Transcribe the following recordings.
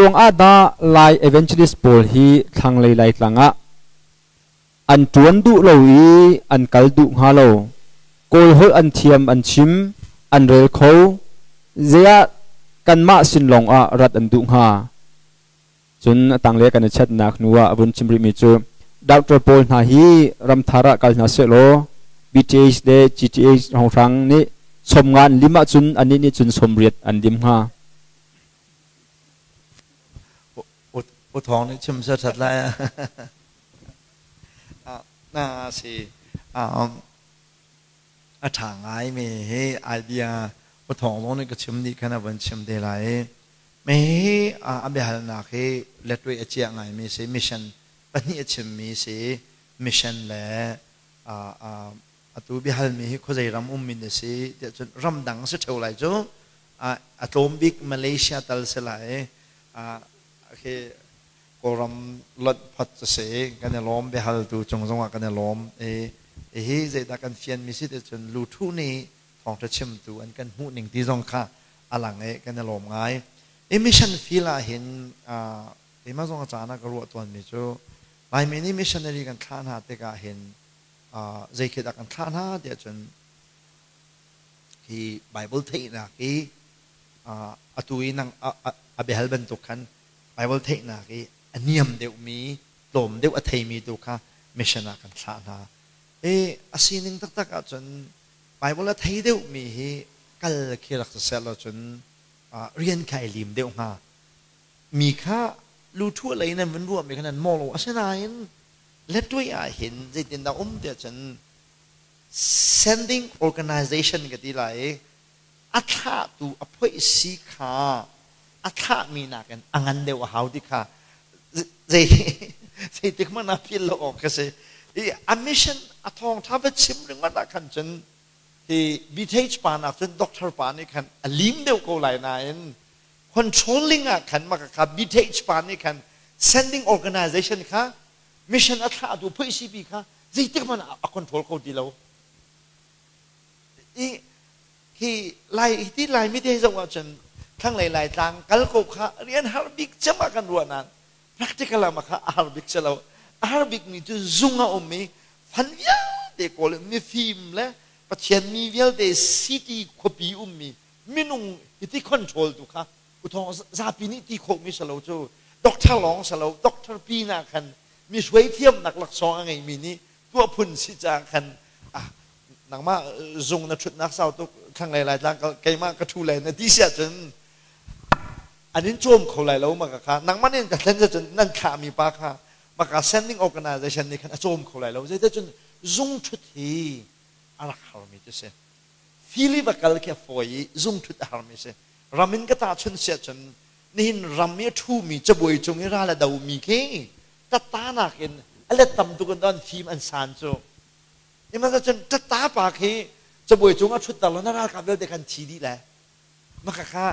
Zeiruang ah dah Lai evangelist pawl hi thlanglei Laitlang ah an ṭuan duh lo i an kal duh hnga lo? Kawl holh an thiam an chim, an rel kho. Zeiah kanmah sin lawng ah rat an duh hnga? Cun a tanglei kan i chatnak hnu ah a vun chim rihmi cu doctor pawl hna hi ramthar ah kal hna sehlaw BTH le GTH hrawnghrang nih sawmnga an lim ahcun annih nih cun sawmriat an lim hnga. U Thawng nih chim seh ṭhat lai. Na si a ṭha ngai mi hi idea U Thawng zong nih ka chim dih khan a von chim te lai. Mi hi a biahalnak hi letwe a ciah ngaimi si mission pahnih a chimmi si mission le atu biahalmi hi khuazei ram ummi na si tiah cun ramdang si ṭheo lai cu a tlawm bik Malaysia tal si lai khi Kawlram lonh phot cu si kan i lawm biahaltu cung zongah kan i lawm i hi zeidah kan fianmi si ti cun luthu nih thawngṭha chimtu an kan hmuh ning ti zong kha a lang i kan i lawm ngai. I mission field ah hin keimah zong a caan ah ka ruah tawnmi cu Laimi nih missionary kan thlah hna tikah hin zei khi dah kan thlah hna tiah cun hi Bible theihnak hi atu i nang a biahal bantuk khan Bible theihnak i a niam deuhmi tlawm deuh a theimi tu kha mission ah kan thlah hna. I a sining taktak ahcun Bible a thei deuhmi hi kal khi rak si seh law cun rian kha i lim deuh hnga. Mi kha luthuah lei nan vun ruahmi kha nan maw lo. Asinain letway ah hin zeitindah um tiah cun sending organization ka ti lai i a thlahtu a phoih si kha a thlahmi nakin a ngan deuh a hau ti kha zei zeitik hmanh ah philh lo awk ka si. I a mission a thawngṭha va chim ringawt ah khan cun hi BTH pa nak cun doctor pa nih khan a lim deuh ko lai nain controlling ah khan maka kha BTH pa nih khan sending organization kha mission a thlahtu phoih sipi kha zeitik hmanh ah a control kho ti lo. I hi lai ti Laimi te zoh ahcun thlanglei Laitlang kal ko kha rian har bik cem ah kan ruah nain practical ah kha a har bik si lo. A har bik mi cu zung a um i fan vialte kawl in mifim le Pathian mi vialte city khuapi ummi minung hiti control tu kha uthong zapi nih ti khawh mi si lo cu doctor lawng si lo doctor pi na khan mi hruai thiamnak laksawng a ngeimi nih tuah phun si caah khan ah nangmah zung na ṭhutnak sau tuk thlanglei Laitlang keimah ka ṭhu lai na ti si ahcun an in cawm kho lai lo maka kha nangmah nih ka thlen cun nan thlahmi pa kha maka sending organization nih khan a cawm kho lai lo zeicah cun zung ṭhut hi a rak harmi cu si fili va kal khi a fawi i zung ṭhut a harmi si ram in ka tahchun si ahcun nihin ram i a ṭhumi cabuai cung i ral a domi khi tatta nakin a let tam tuk in an fim an san cu ihmanh cun tatta pa khi cabuai cung a ṭhut ter lo na ralkap vialte khan thi dih le maka kha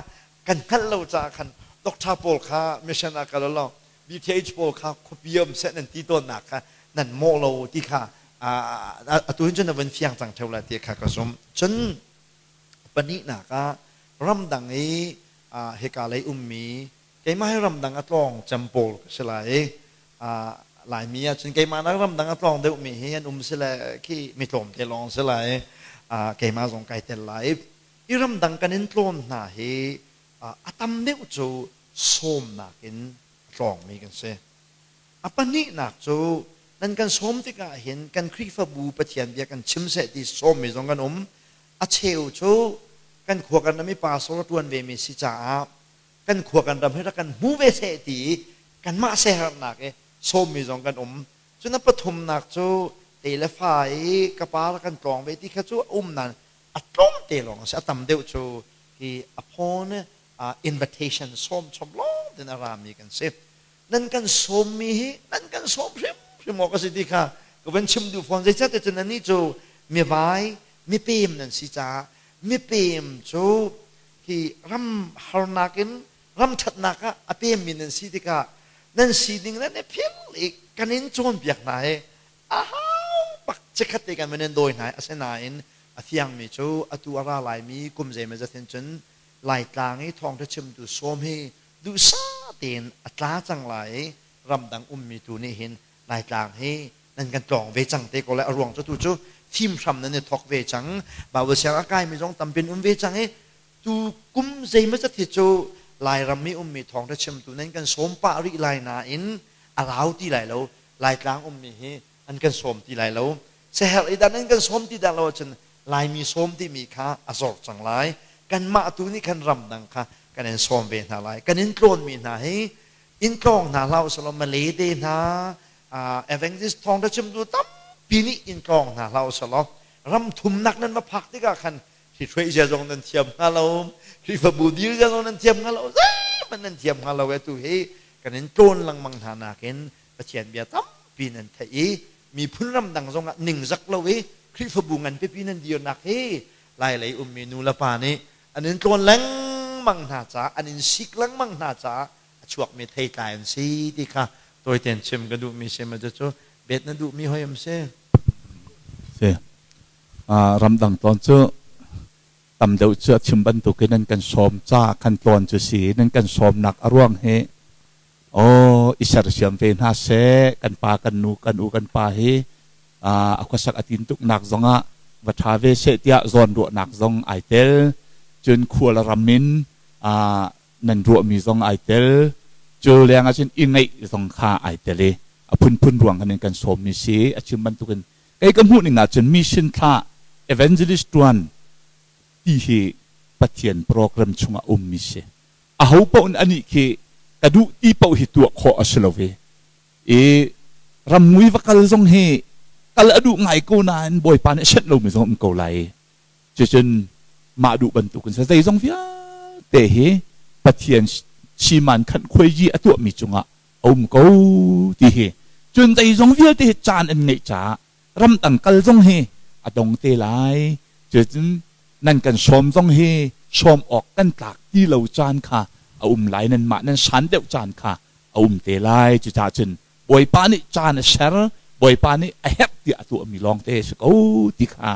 kan hngalh lo caah khan doctor pawl kha mission ah kal lo BTH pawl kha khuapi um seh nan ti tawnnak kha nan mawh lo ti kha atu hin cun na vun fiang cang theo lai ti kha ka zum. Cun pahnihnak ah ramdang i hika lei ummi keimah hi ramdang a tlawng cem pawl ka si lai i Laimi ah cun keimah nak ramdang a tlawng deuhmi hi an um si le khi mi tlawmte lawng si lai keimah zong kai tel lai. I ramdang kan in tlawn hna hi a tam deuh cu sawmnak in a tlawngmi kan si. A pahnihnak cu nan kan sawm tikah hin kan Khrihfabu Pathian bia kan chim seh ti sawmmi zong kan um. A cheu cu kan khua kan ram i pastor a ṭuan vemi si caah kan khua kan ram hi rak kan hmu ve seh ti i kanmah siaherhnak i sawmmi zong kan um. Cun a pathumnak cu te le fa i ka pa rak kan tlawng ve ti kha cu a um nain a tlawmte lawng a si. A tam deuh cu hi upon invitation sawm chom lawng tin a rami kan si. Nan kan sawmmi hi nan kan sawm hrimhrim awk a si ti kha ka van chim duh fawn. Zeicahtiah cun nannih cu mivai mipem nan si caah mipem cu hi ram harnak in ram ṭhatnak ah a pemmi nan si tikah nan sining nan i phil i kan in cawnpiak hna hi a hau bak chikkhat te kan van in dawi hna. Asinain a fiangmi cu atu a ra laimi kum zeimawzat hin cun Laitlang i thawngṭha chimtu sawm hi Duhsah tein a tla cang lai i ramdang ummi tu nih hin Laitlang hi nan kan tlawng ve cang te ko lai. A ruang cu tu cu fim hram nan i thawk ve cang. Bible siang a kaimi zong tampin um ve cang i tu kum zeimawzat hi cu Lairam i ummi thawngṭha chimtu nan kan sawm pah rih lai nain a rau ti lai lo. Laitlang ummi hi an kan sawm ti lai lo. Seher i dah nan kan sawm ti dah lo ahcun Laimi sawm timi kha a zor cang lai. Kanmah tu nih khan ramdang kha kan in sawm ve hna lai. Kan in tlawnmi hna hi in tlawng hna hlah usih law Malay te hna evangelist thawngṭha chimtu tampi nih in tlawng hna hlah usih law ram thumnak nan va phak tikah khan hri zia zong nan thiam hnga lo, Khrihfabu dir zia zong nan thiam hnga lo, zeihmanh nan thiam hnga lo. E tu hi kan in tlawn lengmang hna nakin Pathian bia tampi nan theih i miphun ramdang zongah ningzak lo i Khrihfabu ngan pipi nan dirnak hi Lailei ummi nu le pa nih an in tlawn lengmang hna caah, an in sik lengmang hna caah a chuakmi theitlai an si ti kha tawitein chim ka duhmi si. Ma cu bet na duhmi hoi am si. Si. Ramdang tlawn cu tam deuh cu a chim bantukin nan kan sawm ca kan tlawn cu si. Nan kan sawmnak a ruang hi aw i sersiam ve hna seh, kan pa kan nu kan u kan pa hi a khuasak a tin tuknak zongah va ṭha ve seh tiah zawn ruahnak zong ai tel. Cun khual ram in nan ruahmi zong ai tel. Cu leng ah cun i ngeih zong kha ai tel i a phunphun ruang khan in kan sawmmi si. A chim bantukin kei ka hmuh ning ahcun mission thlah, evangelist ṭuan ti hi Pathian program chungah ummi si. Aho paoh nih anih khi ka duh ti paoh hi tuah khawh a si lo i i ramngui va kal zong hi kal a duh ngai ko nain Bawipa nih a senh lomi zong um ko lai. Cucun mah duh bantukin sa zeizong vialte hi Pathian siman khanh khuaiji a tuahmi cungah a um ko ti hi. Cun zeizong vialte hi caan an ngeih caah ramdang kal zong hi a dong te lai. Cucun nan kan sawm zong hi sawm awk kan tlak ti lo caan kha a um lai, nanmah nan san deuh caan kha a um te lai. Cucaah cun Bawipa nih caan a ser, Bawipa nih a herh tiah a tuahmi lawngte a si ko ti kha.